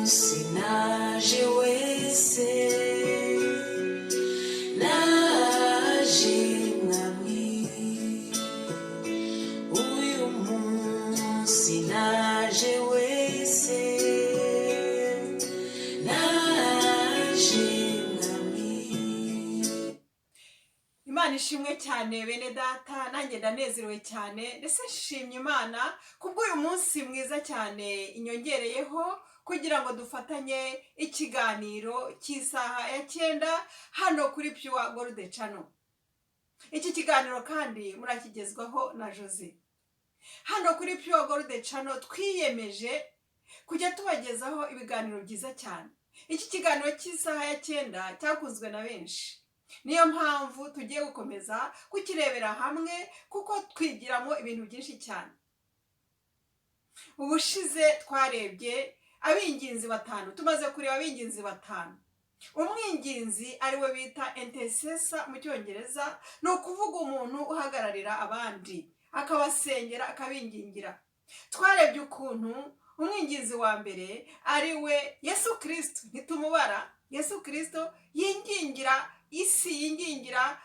Munsi naje wese, naje Mwami. Uyu munsi naje wese, naje Mwami. Imana ishimwe cyane, bene Data. Nanjye ndanezerewe cyane, ndetse nshimye Imana kubw'uyu munsi mwiza cyane inyongereyeho kugira ngo dufatanye ikiganiro cy'isaha ya 9 hano kuri Pure Gold Channel. Iki kiganiro kandi murakigezwaho na Jose. Hano kuri Pure Gold Channel twiyemeje kujya tubagezaho ibiganiro byiza cyane. Iki kiganiro cy'isaha ya 9 cyakunzwe na benshi, niyo mpamvu tugiye gukomeza kukirebera hamwe, kuko twigiramo ibintu byinshi cyane. Ubushize twarebye abinginzi batanu. Tumaze kureba abinginzi batanu, umwinginzi ariwe bita intercessor mu Cyongereza, ni ukuvuga umuntu uhagararira abandi, akabasengera, akabingingira. Twarebye ukuntu umwinginzi wa mbere ari we Yesu Kirisito. Ntitumubara. Yesu Kirisito yingingira isi, yingingira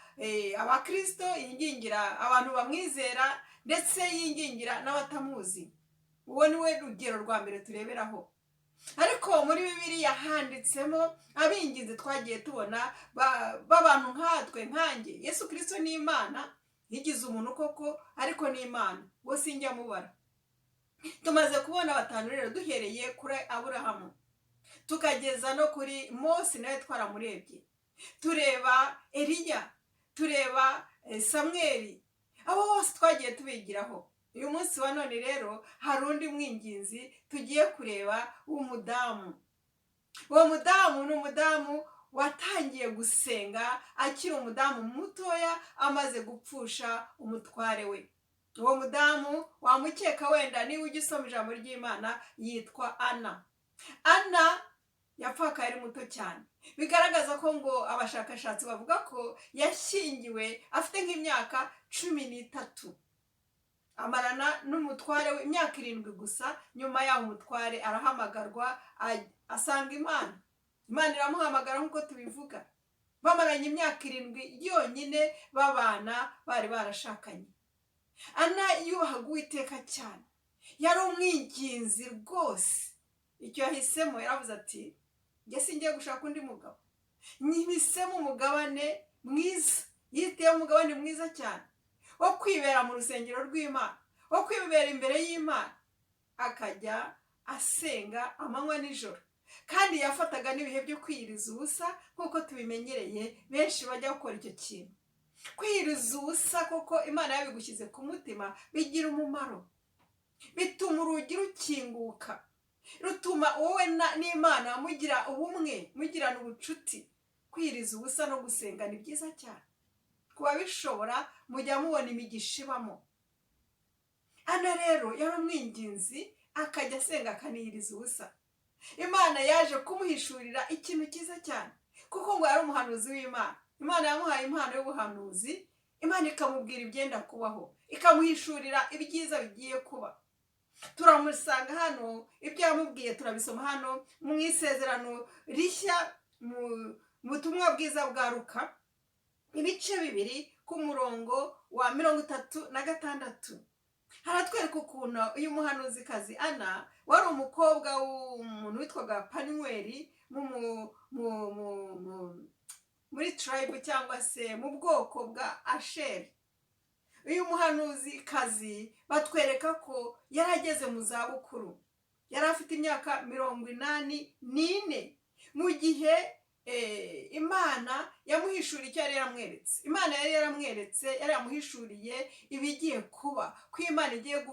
abakirisito, yingingira abantu bamwizera, ndetse yingingira n'abatamuzi. Uwo ni we rugero rwa mbere tureberaho. Ariko muri Bibiliya handitsemo abinginzi twagiye tubona b'abantu nkatwe, nkanjye. Yesu Kirisito ni Imana yigize umuntu koko, ariko ni Imana, bo sinjya mubara. Tumaze kubona batanu rero, duhereye kuri Aburahamu tukageza no kuri Mose, nawe twaramurebye, tureba Eliya, tureba Samweli. Abo bose twagiye tubigiraho. Uyu munsi wa none rero hari undi mwinginzi tugiye kureba w'umudamu. Uwo mudamu ni umudamu watangiye gusenga akiri umudamu mutoya, amaze gupfusha umutware we. Uwo mudamu wamukeka wenda niba ujya usoma ijambo ry'Imana, yitwa Ana. Ana yapfakaye ari muto cyane, bigaragaza ko ngo abashakashatsi bavuga ko yashyingiwe afite nk'imyaka 13, amarana n'umutware we imyaka 7 gusa. Nyuma yaho umutware arahamagarwa, asanga Imana. Imana iramuhamagara nk'uko tubivuga. Bamaranye imyaka 7 yonyine babana, bari barashakanye. Ana yubahaga Uwiteka cyane, yari umwinginzi rwose. Icyo yahisemo, yaravuze ati: "Njye singiye gushaka undi mugabo, nyihisemo umugabane mwiza." Yihitiyemo umugabane mwiza cyane wo kwibera mu rusengero rw'Imana, wo kwibera imbere y'Imana, akajya asenga amanywa nijoro. Kandi yafataga n'ibihe byo kwiyiriza ubusa nk'uko tubimenyereye, benshi bajya gukora icyo kintu. Kwiyiriza ubusa koko Imana yabigushyize ku mutima bigira umumaro, bituma urugi rukinguka, rutuma wowe n'Imana mugira ubumwe, mugirana ubucuti. Kwiyiriza ubusa no gusenga ni byiza cyane ku babishobora, mujya mubona imigisha ibamo. Ana rero yari umwinginzi, akajya asenga, akaniyiriza ubusa. Imana yaje kumuhishurira ikintu cyiza cyane, kuko ngo yari umuhanuzi w'Imana. Imana yamuhaye impano y'ubuhanuzi, Imana ikamubwira ibyenda kubaho, ikamuhishurira ibyiza bigiye kuba. Turamusanga hano, ibyo yamubwiye turabisoma hano mu Isezerano Rishya, mu butumwa bwiza bwa Luka, ibice 2, ku murongo wa 36. Haratwereka ukuntu uyu muhanuzikazi Ana, wari umukobwa w'umuntu witwaga Panuweli muri tribe cyangwa se mu bwoko bwa Asheri. Uyu muhanuzikazi batwereka ko yari ageze mu zabukuru, yari afite imyaka 84 mu gihe Imana yamuhishuriye icyo yari yaramweretse. Imana yari yaramweretse, yari yamuhishuriye ibigiye kuba, ko Imana igiye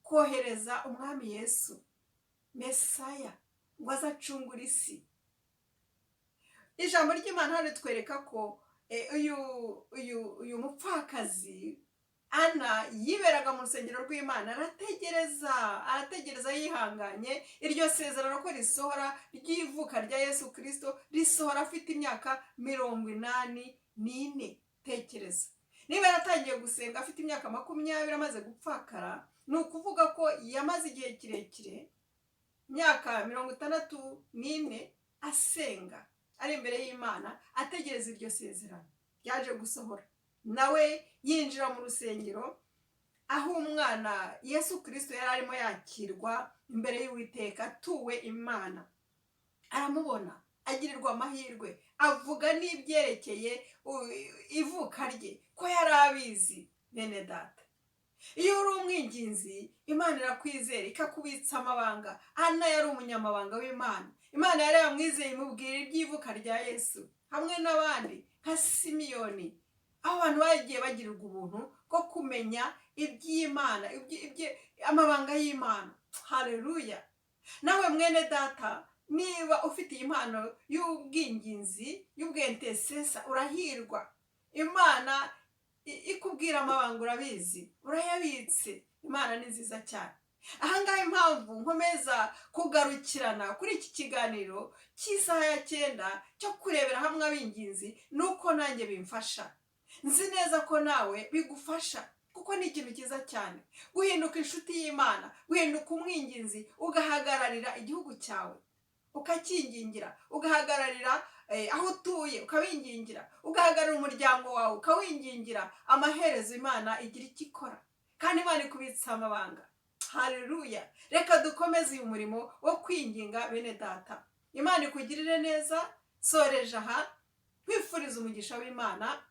kohereza umwami Yesu Mesaya ngo aze acungure isi. Ijambo ry'Imana hano ritwereka ko uyu mupfakazi Ana yiberaga mu rusengero rw'Imana, arategereza, arategereza yihanganye iryo sezerano ko risohora, ry'ivuka rya Yesu Kirisito, risohora afite imyaka 84. Tekereza niba yaratangiye gusenga afite imyaka 20 amaze gupfakara, ni ukuvuga ko yamaze igihe kirekire. Imyaka 64 asenga ari imbere y'Imana, ategereza iryo sezerano ryaje gusohora. Nawe yinjira mu rusengero aho umwana Yesu Kirisito yari arimo yakirwa imbere y'Uwiteka, atuwe Imana. Aramubona, agirirwa amahirwe, avuga n'ibyerekeye ivuka rye ko yari abizi. Bene data, iyo uri umwinginzi, Imana irakwizera ikakubitsa amabanga. Ana yari umunyamabanga w'Imana. Imana yari yamwizeye, imubwira iby'ivuka rya Yesu, hamwe n'abandi nka Simiyoni, aho abantu bagiye bagirirwa ubuntu bwo kumenya iby'Imana, amabanga y'Imana. Hareruya! Nawe mwene data, niba ufite iyi mpano y'ubwinginzi, y'ubwentesesa, urahirwa. Imana ikubwira amabanga, urabizi, urayabitse. Imana ni nziza cyane. Ahangaha impamvu nkomeza kugarukirana kuri iki kiganiro cy'isaha ya 9 cyo kurebera hamwe abinginzi, ni uko nanjye bimfasha. Nzi neza ko nawe bigufasha, kuko ni ikintu cyiza cyane guhinduka inshuti y'Imana, guhinduka umwinginzi, ugahagararira igihugu cyawe ukakingingira, ugahagararira aho utuye ukabingingira, ugahagararira umuryango wawe ukawingingira. Amaherezo Imana igira icyo ikora, kandi Imana ikubitsa amabanga. Hareruya! Reka dukomeze uyu murimo wo kwinginga, bene data. Imana ikugirire neza. Soreje aha nkwifuriza umugisha w'Imana,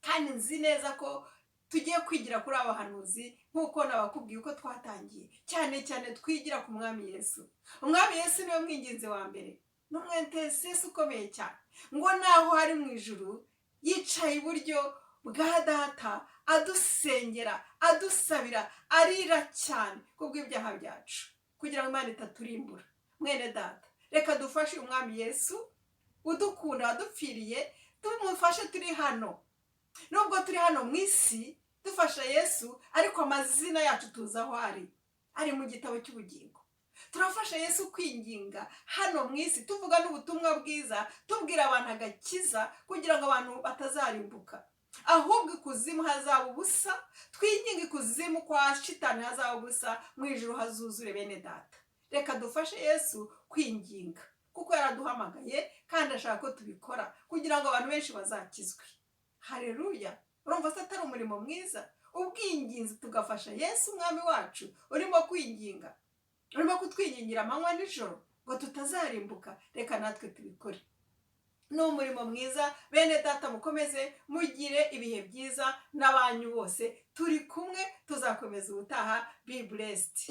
kandi nzi neza ko tugiye kwigira kuri aba bahanuzi nk'uko nabakubwiye uko twatangiye. Cyane cyane twigira ku Mwami Yesu. Umwami Yesu niwe mwinginzi wa mbere, ni umwentesesi ukomeye cyane. Ngo naho ari mu ijuru yicaye iburyo bwa Data, adusengera, adusabira, arira cyane kubw'ibyaha byacu kugira ngo Imana itaturimbura. Mwene data, reka dufashe Umwami Yesu udukunda, wadupfiriye. Tumufashe turi hano. Nubwo turi hano mu isi dufasha Yesu, ariko amazina yacu tuzi aho ari, ari mu gitabo cy'ubugingo. Turafasha Yesu kwinginga hano mu isi, tuvuga n'ubutumwa bwiza, tubwira abantu agakiza kugira ngo abantu batazarimbuka, ahubwo ikuzimu hazaba ubusa. Twinginga ikuzimu kwa Shitani hazaba ubusa, mu ijuru hazuzure. Bene data, reka dufashe Yesu kwinginga, kuko yaraduhamagaye kandi ashaka ko tubikora kugira ngo abantu benshi bazakizwe. Hareruya! Urumva se atari umurimo mwiza, ubwinginzi, tugafasha Yesu Umwami wacu urimo kwinginga, urimo kutwingingira amanywa nijoro ngo tutazarimbuka? Reka natwe tubikore, ni umurimo mwiza. Bene data, mukomeze mugire ibihe byiza n'abanyu bose. Turi kumwe, tuzakomeza ubutaha. Be blessed,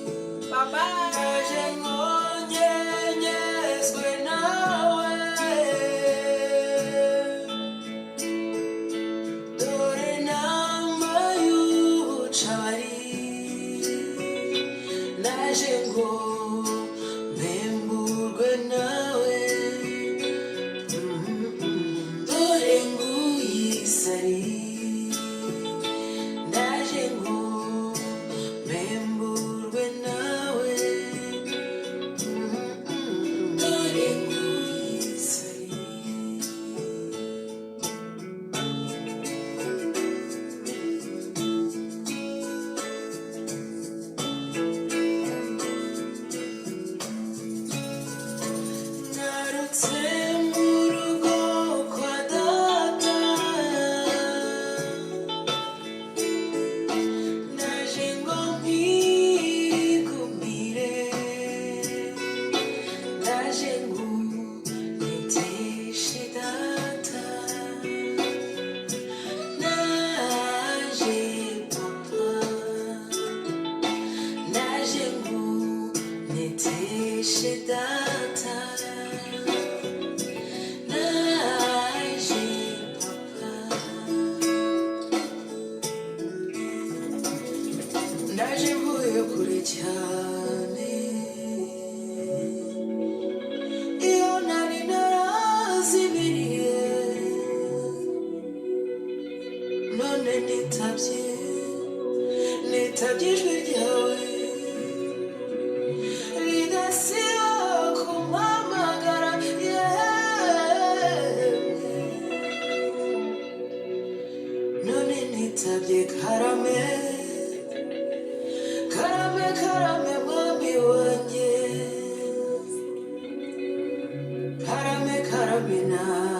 bye bye. Naje nkonyenyezwe nawe, dore namba y'ubucabari. Naje ngo mpemburwe nawe, dore nguyisari. Naje ngo mpemburwe nawe, dore nguyisari. Ngarutse mu rugo kwa data, naje ngo nkwigumire, naje ngo niteshe data, naje papa, naje ngo niteshe data, naje papa. Ndaje mvuye kure cyane, iyo nari narazimiriye. None nitabye, nitabye ijwi ryawe ridasiba. Amina.